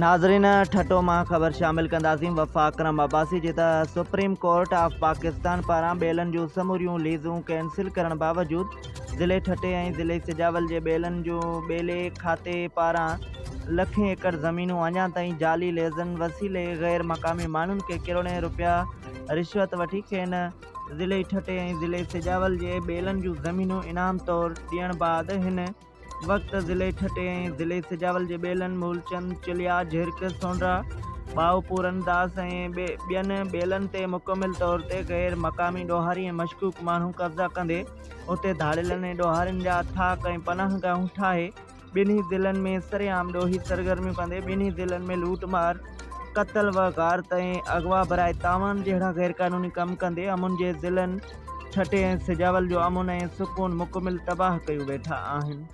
ناظرين ٺٽو مان خبر شامل ڪنداسين وفا اڪرم عباسي جي ته سپريم ڪورٽ آف پاڪستان پاران ٻيلن جون سموريون ليزون ڪينسل ڪرڻ باوجود ضلعي ٺٽي ۽ ضلعي سجاول جي ٻيلن جون ٻيلي کاتي پاران لکين ايڪڙ زمينون اڃا تائين جعلي ليزن وسيلي غير مقامي ماڻهن کي ڪروڙين رپيا رشوت وٺي کين ضلعي ٺٽي ۽ ضلعي سجاول جي ٻيلن جون زمينون انعام طور ڏيڻ بعد هن وقت ضلعي ٺٽي ۽ ضلعي سجاول جي ٻيلن مولچند، چليا، جهرڪ، سونڊرا، ٻائو پورن داس ۽ ٻين ٻيلن تي مڪمل طور تي غير مقامي ڏوهاري ۽ مشڪوڪ ماڻهو قبضا ڪندي اتي ڌاڙيلن ۽ ڏوهارين جا ٿاڪ ۽ پناهگاهون ٺاهي ٻنهي ضلعن ۾ سرعام ڏوهي سرگرميون ڪندي ٻنهي ضلعن ۾ لوٽ مار، قتل و غارت ۽ اغوا براء تاوان جهڙا غيرقانوني ڪم ڪندي امن جي ضلعن ٺٽي ۽ سجاول جو امن ۽ سڪون مڪمل تباهه ڪيون ويٺا آهن.